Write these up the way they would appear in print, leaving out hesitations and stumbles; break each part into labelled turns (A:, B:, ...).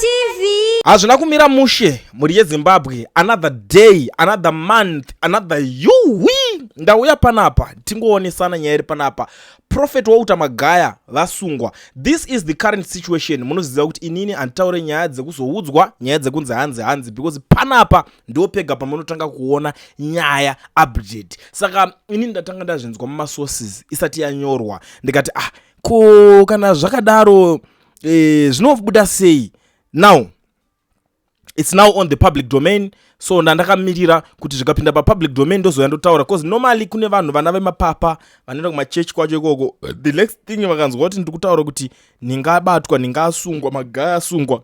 A: TV.
B: Hazvina kumira mushe, mhuri yeZimbabwe. Another day, another month, another yuwi. Ndauya panapa tingoonesana nyaya iri panapa. Prophet Walter Magaya vasungwa. This is the current situation. Munoziva kuti inini handitaure nyaya dzekuzoudzwa, nyaya dzekunzi hanzi hanzi, because panapa ndo pega pamunotanga kuona nyaya update. Saka inini ndatanga ndazvinzwa mumasources isati yanyorwa, ndikati, "Ah, ko kana zvakadaro, zvinobuda sei?" Now it's now on the public domain, so ndandakamirira kuti zvikapinda papublic domain ndozoya ndotaura, because normally kune vanhu vana vemapapa vanoenda kumachechi kwacho ikoko. The next thing vakanzwa kuti ndiri kutaura kuti ndingabatwa, ndingasungwa, Magaya asungwa,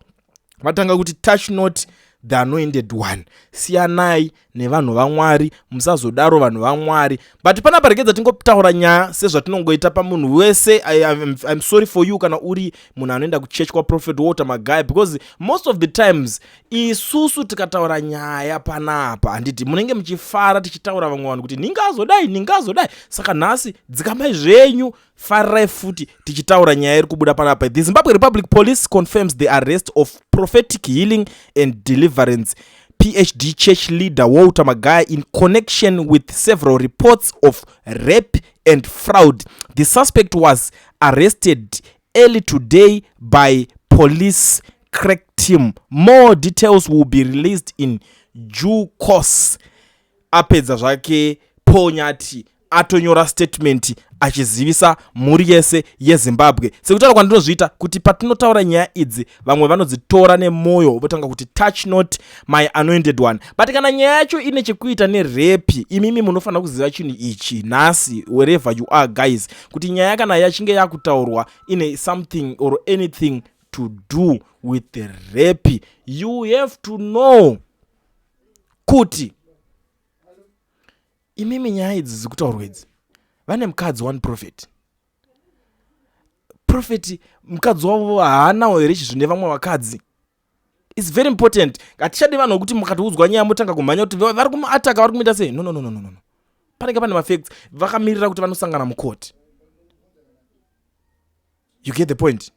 B: vatanga kuti, "Touch not the anointed one, siyanai nevanhu vaMwari, musazodaro vanhu vaMwari." But panapa regedza tingotaura nyaya sezvatinongoita pamunhu wese. I'm sorry for you kana uri munhu anoenda kuchechi kwaProphet Walter Magaya, because most of the times isusu tikataura nyaya panapa, handiti munenge muchifara tichitaura vamwe vanhu kuti ningazodai, ningazodai. Saka nhasi dzikamai zvenyu, farirai futi tichitaura nyaya iri kubuda panapa. The Zimbabwe Republic Police confirms the arrest of Prophetic Healing and Deliverance, PHD, church leader Walter Magaya in connection with several reports of rape and fraud. The suspect was arrested early today by police crack team. More details will be released in due course. Apedza zvake Paul Nyati, atonyora statement achizivisa mhuri yese yeZimbabwe. Sekutaura kwandinozviita kuti patinotaura nyaya idzi, vamwe vanodzitora nemwoyo, votanga kuti, "Touch not my anointed one." But kana nyaya yacho ine chekuita nerape, imimi munofanira kuziva chinhu ichi nhasi, wherever you are guys, kuti nyaya kana yachinge yakutaurwa ine something or anything to do with the rape, you have to know kuti imimi nyaya idzi dzikutaurwa idzi, vane mukadzi one prophet. Prophet mukadzi wavo haanawo here chizvine vamwe vakadzi? It's very important. Hatichadi vanhu vekuti mukatiudzwa nyaya motanga kumhanya kuti vari kumuataka, vari kumuita sei. No, no, no, no, no, no. Panenge pane mafacts, vakamirira kuti vanosangana mukoti. You get the point?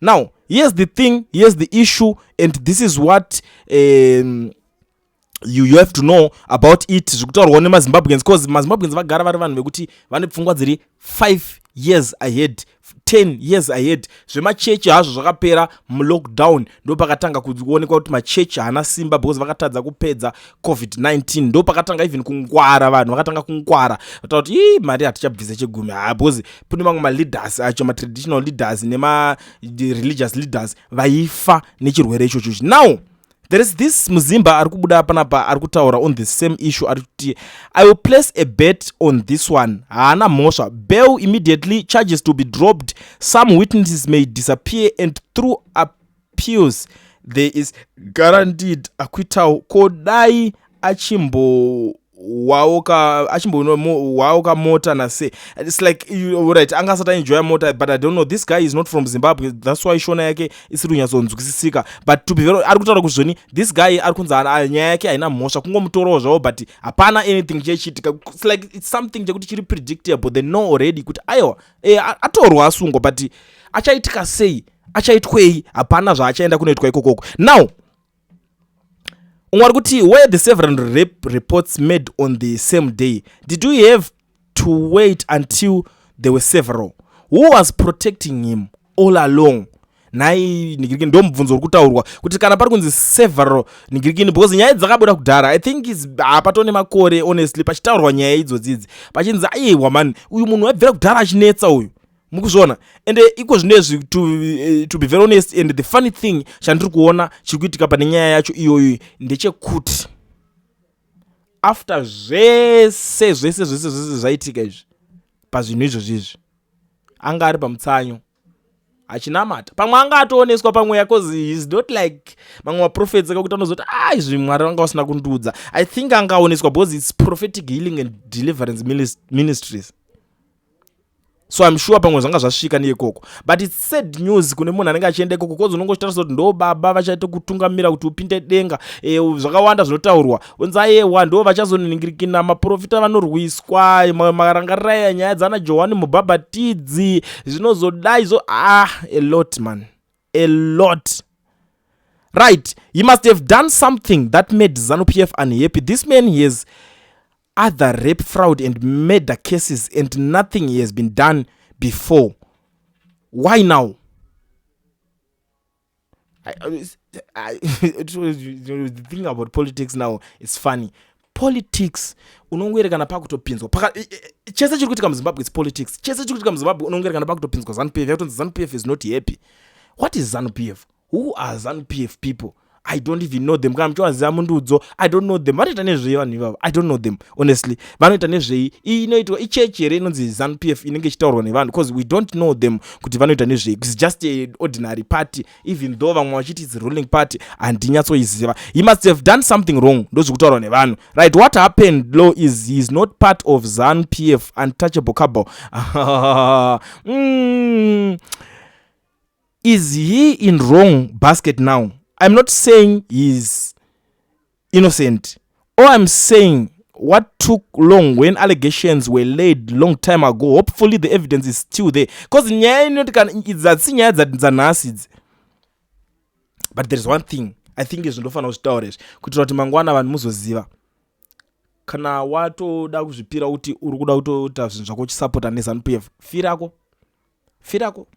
B: Now here's the thing, here's the issue, and this is what you have to know about it. Zviri kutaurwawo nemaZimbabweans, because maZimbabweans vagara vari vanhu vekuti vane pfungwa dziri 5 years ahead, 10 years ahead. Zvemachechi hazvo zvakapera mulockdown. Ndo pakatanga kuonekwa kuti machechi haana simba, because vakatadza kupedza COVID-19. Ndo pakatanga even kungwara, vanhu vakatanga kungwara, vataura kuti, "Ii, mari hatichabvisa chegumi." Ha, because kune mamwe maleaders acho, matraditional leaders nemareligious leaders, vaifa nechirwere ichocho. Now there is this muzimba ari kubuda panapa, ari kutaura on the same issue, ari kuti, "I will place a bet on this one. Haana mhosva. Bail immediately, charges to be dropped. Some witnesses may disappear and through appeals there is guaranteed acquittal." Kodai achimbowawo kamota nase. It's like right, anga asati aenjoya mota, but I don't know, this guy is not from Zimbabwe, that's why shona yake isiri kunyatsonzwisisika. But to be very, ari kutaura kuzvoni, this guy ari kunzi nyaya yake haina mhosva, kungomutorawo zvavo, but hapana anything chechiitika. It's like it's something chekuti chiri predictable. They know already kuti aiwa, atorwa, asungwa, but achaitika sei, achaitwei, hapana zvaachaenda kunoitwa ikokoko. Now umwe ari kuti, "Were the several rape reports made on the same day? Did you have to wait until there were several? Who was protecting him all along?" Nhai nigirikini, ndo mubvunzo uri kutaurwa kuti kana pari kunzi several nigirikini, because nyaya dzakabuda kudhara, I think hapatone makore honestly pachitaurwa nyaya idzodzidzi, pachinzi aiwa mani, uyu munhu waibvira kudhara achinetsa uyu, mukuzviona. Ende iko zvinezvi, to be very honest, and the funny thing chandiri kuona chiri kuitika pane nyaya yacho iyoyo ndechekuti after zvese zvese zvese zvese zvaitika izvi, pazvinhu izvozvo izvi, anga ari pamutsanyo achinamata, pamwe anga atooneswa pamweya, 'cause is not like mamwe maprophets akakuti anozoti, "A, izvi Mwari vanga vasina kundiudza." I think angaoneswa because it's Prophetic Healing and Deliverance Ministries, so I'm sure pamwe zvanga zvasvika neikoko. But it's sad news kune munhu anenge achienda ikoko, 'cause unongochitarisa kuti ndo baba vachaita kutungamira kuti upinde denga. Zvakawanda zvinotaurwa, unzi ayewa, ndo vachazoningirikina, maprofita vanorwiswa, marangarirai nyaya dzana Johani Mubhabhatidzi, zvinozodai zo. Ah, a lot man, a lot. Right, he must have done something that made ZANU PF unhappy. This man, he has other rape, fraud and murder cases and nothing has been done before. Why now? The thing about politics now is funny. Politics unongoerekana pakutopinzwa chese chiri kuitika muZimbabwe. It's politics. Chese chiri kuitika muZimbabwe, unongoerekana pakutopinzwa ZANU PF, yakutonzi ZANU PF is not happy. What is ZANU PF? Who are ZANU PF people? I don't even know them. Kana muchivaziva, mundiudzewo. I don't know them. Vanoita nezvei vanhu ivavo? I don't know them, honestly. Vanoita nezvei? Inoitwa ichechi here inonzi ZANU PF inenge ichitaurwa nevanhu? Because we don't know them kuti vanoita nezvei. It's just a ordinary party, even though vamwe vachiti it's ruling party. Handinyatsoiziva. He must have done something wrong, ndozvikutaurwa nevanhu. Right, what happened law is he is not part of ZANU PF untouchable cabal. Is he in wrong basket now? I'm not saying he's innocent. All I'm saying, what took long when allegations were laid long time ago? Hopefully the evidence is still there, because nyaya inoti kana idzi hadzisi nyaya dzanhasi idzi. But there is one thing I think izvi ndofanira kuzvitaura izvi kuitira kuti mangwana vanhu muzoziva. Kana watoda kuzvipira kuti uri kuda kutoita zvinhu zvako uchisapota neZANU PF, firako, firako.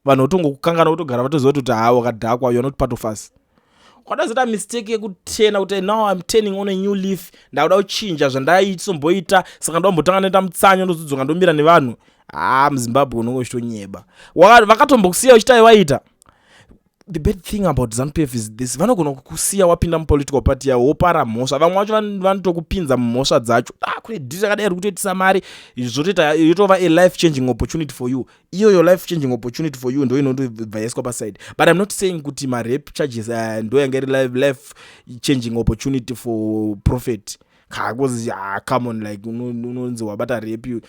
B: Vanhu votongokukangana, votogara vatoziva kuti ha, wakadhakwa, you are not part of us. Wadazoita mistake yekutena kuti now I'm turning on a new leaf, ndakuda kuchinja zvandaisomboita, saka ndombotanga ndoita mutsanyo, ndozodzoka ndomira nevanhu. Ha, muZimbabwe unonge uchitonyeba. Vakatombokusiya uchitai waita. The bad thing about ZANU PF is this: vanogona kukusiya wapinda mupolitical party yavo, wopara mhosva. Vamwe vacho vanotokupinza mumhosva dzacho. Ah, kune dhiri rakadai ri kutoitisa mari, zvotoita yotova a life changing opportunity for you. Iyoyo life changing opportunity for you ndo inotobva yaiswa paside. But I'm not saying kuti marape charges ndo yanga iri life changing opportunity for prophet, because, ah, come on, like unonzi wabata rape,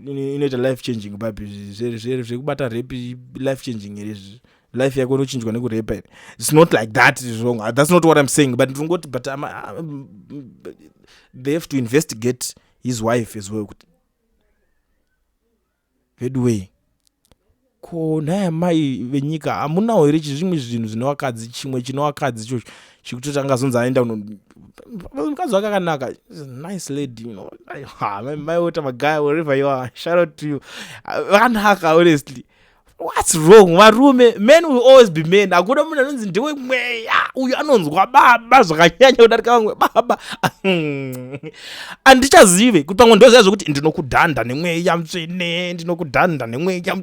B: inoita life changing papi? Zvekubata rape life changing here izvi? Life yako inochinjwa nekurepa here? It's not like that. Is wrong. That's not what I'm saying. But ndingoti, but they have to investigate his wife as well, kuti veduwei, ko nhai amai venyika, hamunawo here zvimwe zvinhu zvine vakadzi, chimwe chine vakadzi ichocho chekutoti angazonzi aenda uno? Mukadzi wake akanaka, nice lady. Maiota Magaya, wherever you are, shout out to you. Vakanaka, honestly. What's wrong? Varume, men will always be men. Hakuna munhu anonzi ndewe mweya uyu anonzwa baba zvakanyanya kudarika vamwe baba. Handichazive kuti pamwe ndoziva zvokuti ndinokudhanda nemweya mutsvene, ndinokudhanda nemweya.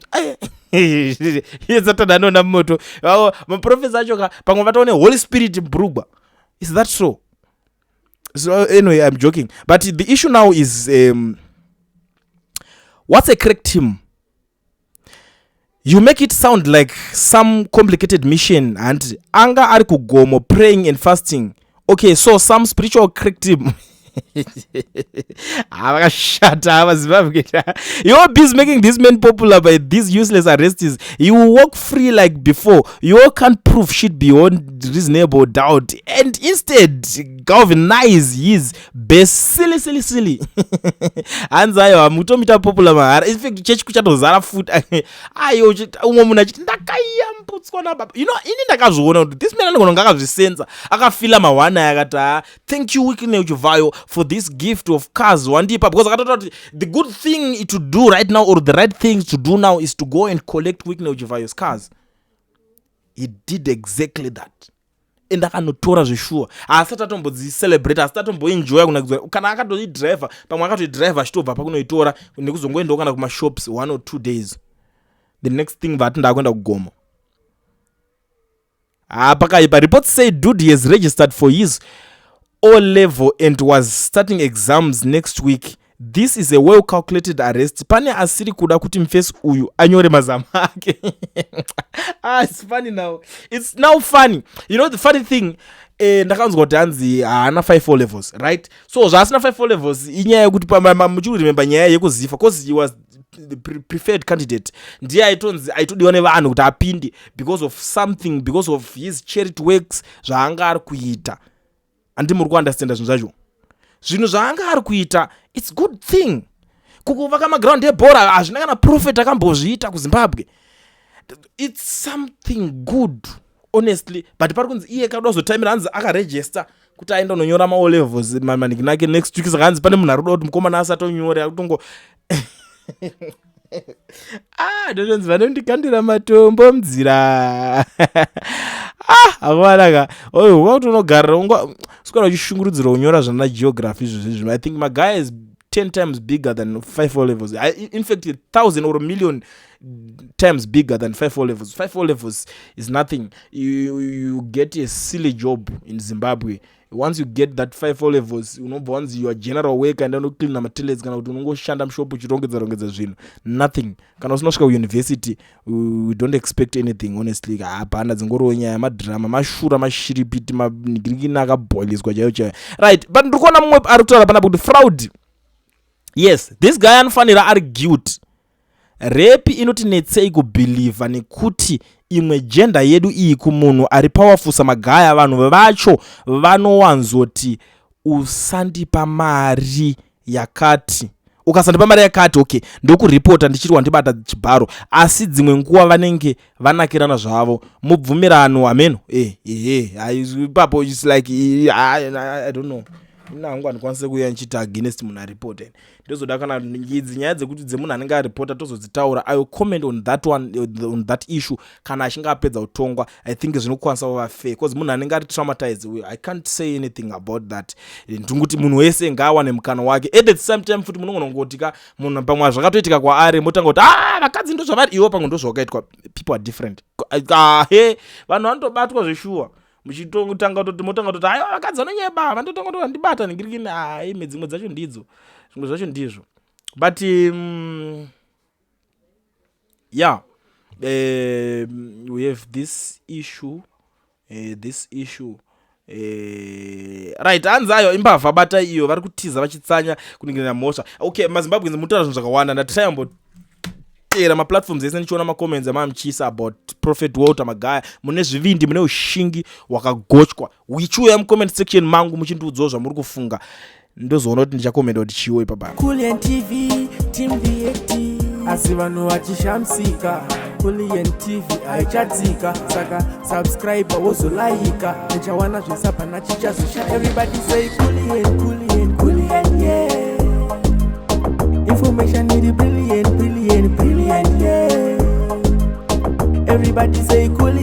B: Iye Satani anoona moto. Maprofesa acho ka, pamwe vataone Holy Spirit mburugwa. Is that so? So anyway, I'm joking, but the issue now is, what's a crack team? You make it sound like some complicated mission, and anga ari kugomo praying and fasting. Okay, so some spiritual crack team. Vakashata avaZimbabwe. You're busy making this man popular by these useless arrests. He will walk free like before. You all can't prove shit beyond reasonable doubt and instead galvanize his base. Silly, silly, silly. Hanzi aiwa, mutomuita popular mahara. In fact, chechi kuchatozara futi. Ayo, umwe munhu achiti ndakayambutswa nababa. Ini ndakazviona kuti this man anogona kunge akazvisenza, akafila mahwana aya, akati, "Ha, thank you, Wicknell Chivayo, for this gift of cars wandipa," because akatotaura kuti the good thing to do right now, or the right thing to do now, is to go and collect Wicknell Chivayo's cars. He did exactly that and akanotora zveshuwa. Haasati atombodzicelebrate, asati atomboenjoya kunakidzwa. Kana akatoidhiraivha, pamwe akatoidhiraivha achitobva pakunoitora nekuzongoendawo kana kumashops 1 or 2 days. The next thing, vati ndakuenda kugomo. Ha, pakaipa. Reports say dude has registered for his O level and was starting exams next week. This is a well calculated arrest. Pane asiri kuda kuti mufesi uyu anyore mazama ake. Ah, it's funny now. It's now funny. You know the funny thing, ndakanzwa kuti hanzi haana 5 O levels, right? So zvaasina 5 O levels inyaya yekuti muchikurememba nyaya yekuZIFA, because he was the preferred candidate. Ndiye aitonzi aitodiwa nevanhu kuti apinde because of something, because of his charity works zvaanga ari kuita. Handi muri kuundestanda zvinhu zvacho? Zvinhu zvaanga ari kuita, it's good thing. Kukuvaka magraundi ebhora, hazvina kana prophet akambozviita kuZimbabwe. It's something good. Honestly, but pari kunzi iye kada kuzotaimira, hanzi akaregister kuti aenda unonyora maO levels manhikini ake next week. Saka hanzi pane munhu ari kuda kuti mukomana asatonyore, akutongo, ah, ndonzi vanondikandira matombo munzira. Ah, akuvanaka oyo wakuti unogarira unga swera uchishungurudzira kunyora zvana geography izvo zvizvo. I think Magaya is 10 times bigger than 5 O levels. In fact, 1,000 or a million times bigger than 5 O levels. 5 O levels is nothing. You get a silly job in Zimbabwe once you get that 5 O levels. Unobva wanzi you are general worker, and unocleana matoilets, kana kuti unongoshanda mushopu uchirongedza rongedza zvinhu. Nothing. Kana usina kusvika kuuniversity, we don't expect anything, honestly. Hapana, dzingoriwo nyaya, madhirama, mashura, mashiripiti, manhikirikini akabhoiliswa chaiyo chaiyo. Right, but ndiri kuona mumwe ari kutaura panapa kuti fraud. Yes, this guy anofanira ari guilty. Rape inotinetsei kubhilivha nekuti imwe gender yedu iyi kumunhu ari powerful saMagaya, vanhu vacho vanowanzoti usandipa mari yakati, ukasandipa mari yakati, okay, ndokuripota ndichiti wandibata chibharo. Asi dzimwe nguva vanenge vanakirana zvavo, mubvumirano, hameno. Ehe, ipapo it's like I don't know. Ina hangu handikwanise kuuya ndichiita against munhu aripota. Ndozoda kana idzi nyaya dzekuti dzemunhu anenge aripota tozodzitaura. I will comment on that one, on that issue, kana achinge apedza kutongwa. I think zvinokwanisa kuva fair because munhu anenge ari traumatized, I can't say anything about that. Ndinguti munhu wese ngaawane mukana wake. At the same time futi munogona kungoti ka munhu pamwe zvakatoitika kwaari, motanga kuti, "Ah, vakadzi ndo zvavari." Iwo pamwe ndo zvawakaitwa. People are different. He, vanhu vanotobatwa zveshuwa, muchitotanga toti, motanga toti, "Aiwa, vakadzi vanonyeba." Vandotanga kuti vandibata ningirikini. Hai, dzimwe dzacho ndidzo, zvimwe zvacho ndizvo. But yeah, we have this issue, this issue, right, hanzi ayo imbavha, bata iyo, vari kutiza vachitsanya kuningirira mhosva. Okay, maZimbabweans, mutaura zvinhu zvakawanda. Ndatayambotera maplatforms ese ndichiona macomments amamuchiisa about Prophet Walter Magaya. Mune zvivindi, mune ushingi hwakagochwa. Wichiuya mucomment section mangu muchindiudzawo zvamuri kufunga, ndozoona kuti ndichakomenda kuti chiwo ipapa.
A: Kulian TV, Team React. Asi vanhu vachishamisika, Kulian TV haichadzika. Saka subscribe, wozolaika, nichawana zvisapana chichazosha. Everybody say Kulian, Kulian, Kulian, yeah. Information iri brilliant, brilliant, brilliant, yeah. Everybody say Kulian.